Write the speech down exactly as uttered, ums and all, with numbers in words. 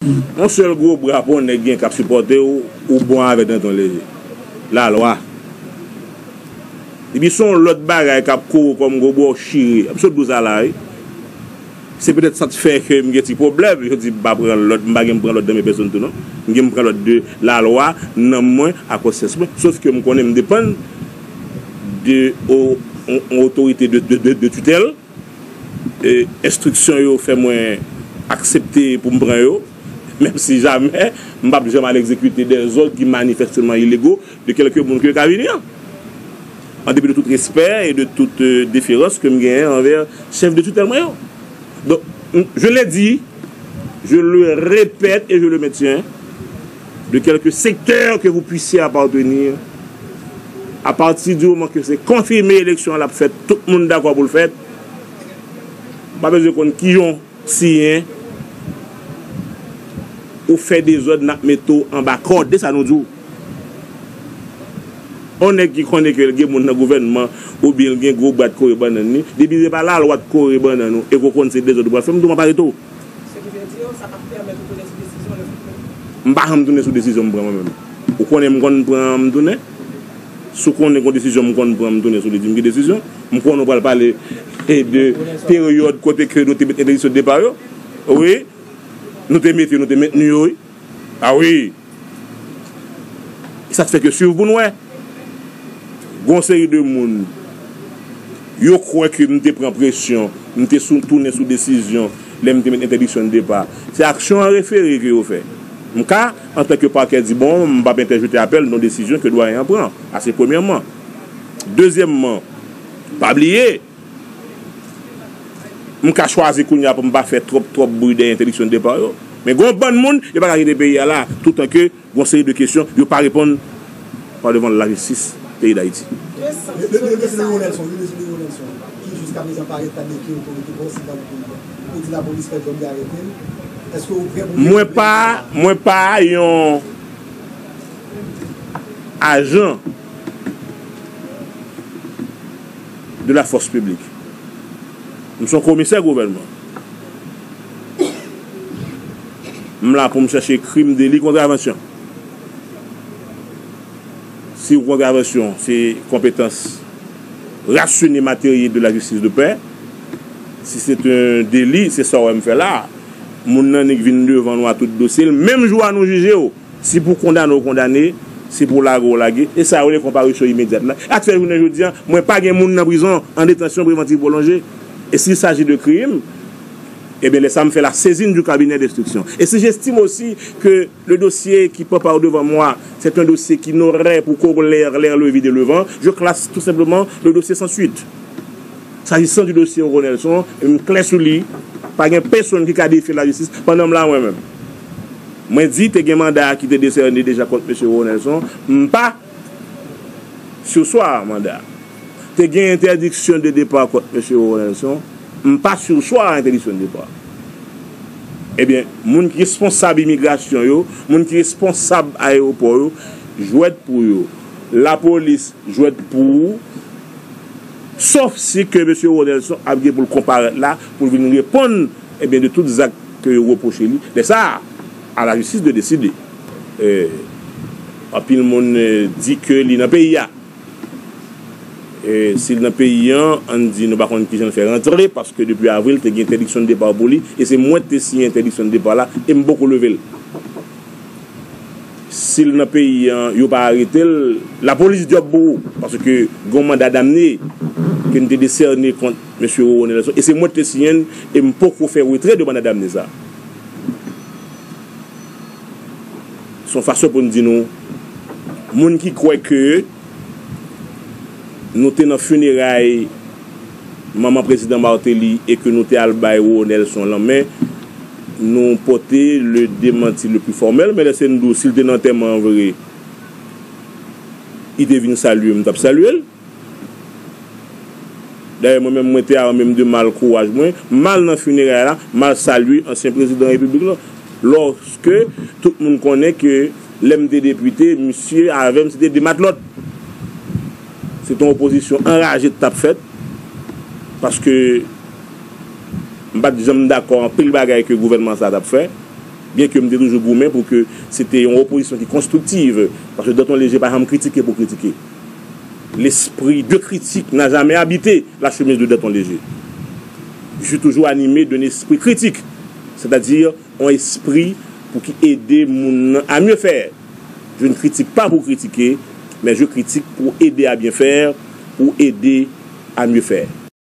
Yon sèl gwo bra pou yon nèg gen k ap sipòte w, ou bon avè Danton Lejè. Lalwa. Epi se yon lòt bagay k ap kore w kòm gwo bra w chire. M sot di w sa la, wi. Se petèt sa k fè ke m gen ti pwoblèm. Yo di m pa pran lòd, m pa gen m pran lòd nan men pèsonn tou non. M gen m pran lòd de lalwa, nanm mwen, ak konsyans mwen. Sof ke m konnen m depann de o-, on, on otorite de, de, de, de titèl. E, enstriksyon yo fè mwen aksepte pou m pran yo, menm si jamè m p ap janm al egzekite dèzòd ki manifèsteman ilego de kèlke moun ke yo ka vini an. An depi de tout respè e de tout, euh, deferans ke m genyen anvè chèf de titèl mwen yo. Donk, m, je l'ai dit, je le répète et je le maintiens, de quelque secteur que vous puissiez appartenir, à partir du moment que c'est confirmé, eleksyon an l ap fèt, tout moun dakò pou l fèt, m pa bezwen konn kijan w siyen, ou fè dezòd, n ap mete w anba kòd. E sa nou di w. On nèg ki konnen ke l gen moun nan gouvènman, oubyen l gen gwo bwat kore bannann li, depi se pa lalwa k kore bannann ou, e ke w konn se dezòd ou pral fè, m di w m ap arete w. Se ki vle di, sa p ap pèmèt ou tounen sou desizyon lè w fin pran. M pa janm tounen sou desizyon m pran mwen menm. Ou konnen m konn pran, m tounen. Si w konnen gon desizyon m konn pran, m tounen sou li, di m ki desizyon. M konnen w pral pale, e, de peryòd kote ke nou te met entèdiksyon de depa yo. Wi. Nou te mete yo, nou te mentni yo, wi. A wi. E sa k fè ke swiv pou n wè. Gon seri de moun, yo kwè ke m te pran presyon, m te sou, tounen sou desizyon lè m te met entèdiksyon de depa. Se aksyon an refere ke yo fè. M ka, antanke pakè, di, bon, m p ap entèjete apèl nan desizyon ke dwayen an pran. Sa se premyèman. Dezyèmman, pa bliye, m ka chwazi kounye a pou m pa fè twòp, twòp bri dèyè entèdiksyon de depa yo. Men gon bann moun, yo pa ka kite peyi a la, toutan ke gon seri de kesyon, yo pa reponn pa devan lajistis peyi Dayiti. Le, le, le dosye de Ronelson, le dosye de Ronelson, ki jiska prezan pa ret pa deke otorite pa osi pa nan peyi a. Ou di lapolis fè djòb li, arete l. Èske ou prè pou... Mwen pa, mwen pa yon ajan de la fòs piblik. M se yon komisè gouvènman. M la pou m chèche krim, deli, kontravansyon. Si yon kontravansyon, se konpetans rasyone materye de la jistis de pè. Si se yon deli, se sa w wè m fè la. Moun nan nik vin devan nou a tout dosye l. Menm jou a nou jije w, si pou kondane w kondane, si pou lage w lage, e sa yo rele konparisyon imedyat la. Ak fè jounen jodi a, mwen pa gen moun nan prizon an detansyon prevantiv pwolonje. Et s'il s'agit de crime, ebyen, lè sa m fè la saisine du cabinet d'instruction. Et si j'estime aussi que le dossier qui prépare devant moi, c'est un dossier qui n'aurait pour corollaire l'air levé de levant, je classe tout simplement le dossier sans suite. S'agissant du dossier Ronelson, m klè sou li, pa gen pèsonn ki ka defye lajistis pandan m la mwen menm. Mwen di te gen manda ki te desène deja kont mesye Ronelson, m pa sispann manda. Te gen entèdiksyon de depa kont mesye Ronelson, m pa sispann entèdiksyon de depa. Ebyen, moun ki responsab imigrasyon yo, moun ki responsab ayewopò yo, jwèt pou yo. Lapolis jwèt pou ou, sof si ke mesye Ronelson ap gen pou l konparèt la, pou l vin reponn, ebyen, de tout zak ke yo repwoche li. Lè sa a, à la justice de décider. Eh, anpil moun, eh, di ke li nan peyi a. E si l nan peyi an, ann di nou pa konn kijan l fè rantre, paske depi avril te gen entèdiksyon de depa pou li, e se mwen ki te siyen entèdiksyon de depa la, e m poko leve l. Si l nan peyi an, yo pa arete l, lapolis djòb pou ou, paske gon manda damne ke n te desène kont mesye Ronelson, e se mwen ki te siyen l, e m poko fè retrè de manda damne sa. Se yon fason pou n di nou, moun ki kwè ke nou te nan fineray manman prezidan Martelly e ke nou te al bay Ronelson lanmen, nou pote le démenti le plus formel, men lèse n di w, si l te nan antèman an vre, li te vin salye m, m t ap salye l. Dayè, mwen menm, mwen te arme m de mal kouraj mwen, m al nan fineray la, m al salye ansyen prezidan repiblik lan. Lòske tout moun konnen ke lè m te depite, misye avè m se te de matlòt. Se te yon opozisyon anraje k t ap fèt, paske m pa t janm dakò anpil bagay ke gouvènman sa a t ap fè. Byen ke m te toujou goumen pou ke se te yon opozisyon ki konstriktiv, paske Danton Léger pa janm kritike pou kritike. L'esprit de critique n'a jamais habité la chemise de Danton Léger. Je suis toujours animé d'un esprit critique, c'est-à-dire yon espri pou ki ede moun nan à mieux faire. Je ne critique pas pour critiquer, mais je critique pour aider à bien faire, pour aider à mieux faire.